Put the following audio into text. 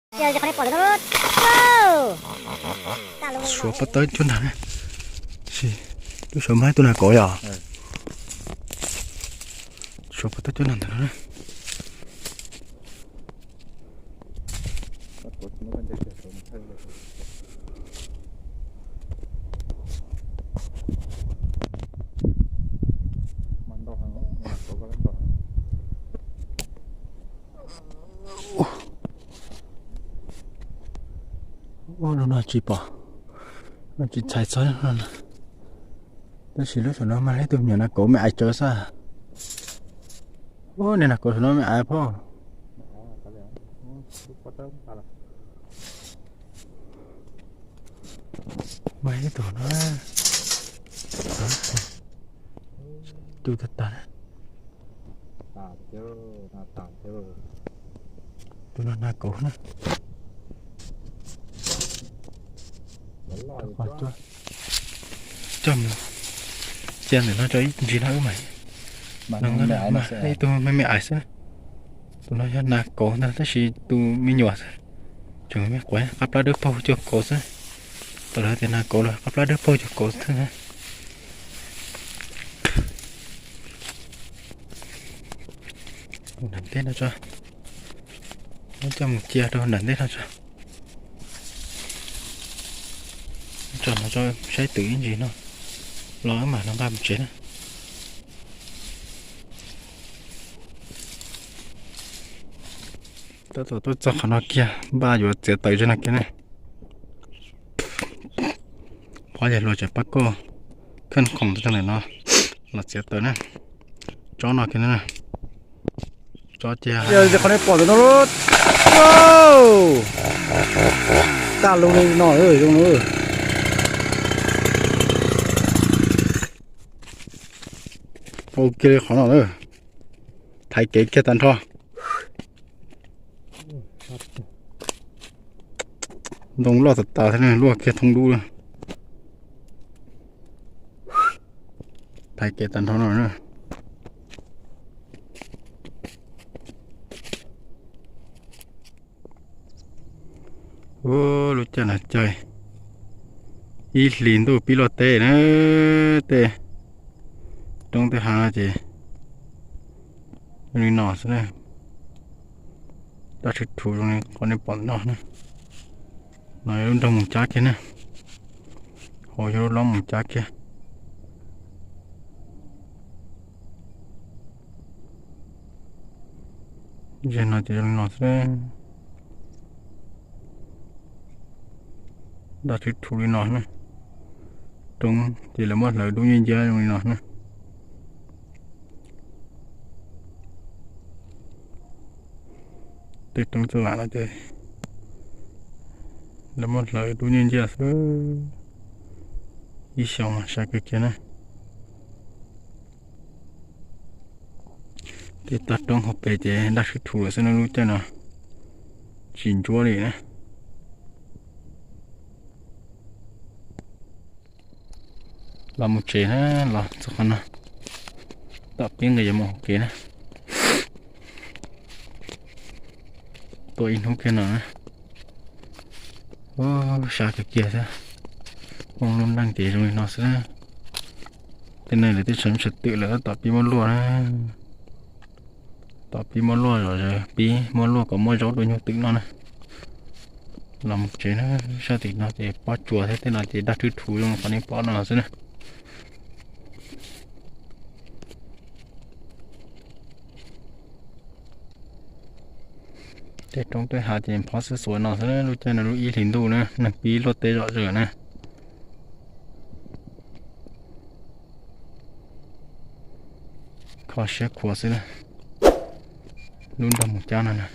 Suav pab tawb cuab nag na. Lub suav mas ib tug nag kauv yom. Suav pab tawb cuab nag ntawm no na. Ua no tsis pom, no tsis txhais txog no. Tab sis lub saum no mas ib tug me nyuam nag kauv me ais tsawv xwb. Ua niag nag kauv saum no me ais phauj. Mas ib tug no, tu tag tag na. Tus no nag kauv na. Coj mus cia ntawm no tso ib ntsis no wb mam, ib tug me me ais xwb. Tus no yog nag kauv ntag tab sis tus me nyuam xwb, tseem me quav qab plab dawb paug cuag kauv xwb. Tam lawv tias nag kauv los qab plab dawb paug cuag kauv xwb. Nram ntej no tso, coj mus cia rau nram ntej no tso. Tso no tso, saib twm ib ntsis no los wb mam no nqa mus tsev na. Tab tom tuaj txog qhov no kiag, npaj yuav txiav taws ze no kiag ne. Phob yawg hluas tseem pab koj khawb khoom rau ntawm no los txiav taws na. Tsob no kiag na. Tsob cia, qhov nej pom ntawm no, tag loo li no zoo. Ua kiag li qhov no, thaiv kev kiag tag nrho. Ntoo loj tas tas thiab ne, luaj kiag thoob dub. Thaiv kev tag nrho no na. Ua lub caij no caij ib hlis ntuj pib luaj teb na, tej roob tej hav no ces zoo li no xwb na. Daj tswv thuv zoo li qhov nej pom no na. No yog lub nroog Moos Cab kiag na, hauv yog lub lob Moos Cab kiag. Ze no ces zoo li no xwb. Daj tswv thuv li no na. Roob ces lawv muab hlawv dub nciab nciab zoo li no na. Tej roob txoj lam no ces lawv muab hlawv dub nciab nciab xwb. Ib xyoos no sai kawg kiag na. Tej toj roob hauv pes ces daj tswv thuv lawm xwb na, lub caij no tsis ntsuab li na. Los mus tsev na, los txog qhov no, tom pib nqis yuav mus hauv kev na. Tuaj ib hnub kiag no na. Ua sab kawg kiag thiab. Poob lub neej ces zoo li no xwb. Tej no lawv twb sawv tsees twm lawm, tab tom pib muab luaj na. Tom pib muab luaj zom zaws, pib muab luaj kom muaj zaub rau nyuj twm noj na. Los mus tsev na, sab tim no ces pob tsuas thiab, tej no ces daj tswv thuv zoo qhov nej pom no xwb na. Tej roob tej hav ces phob xwb xuav no xwb, lub caij no lub ib hlis ntuj na, neeg pib luaj teb zom zaws na. Kho siab khuav xwb na, lub nroog Moos Cab no na.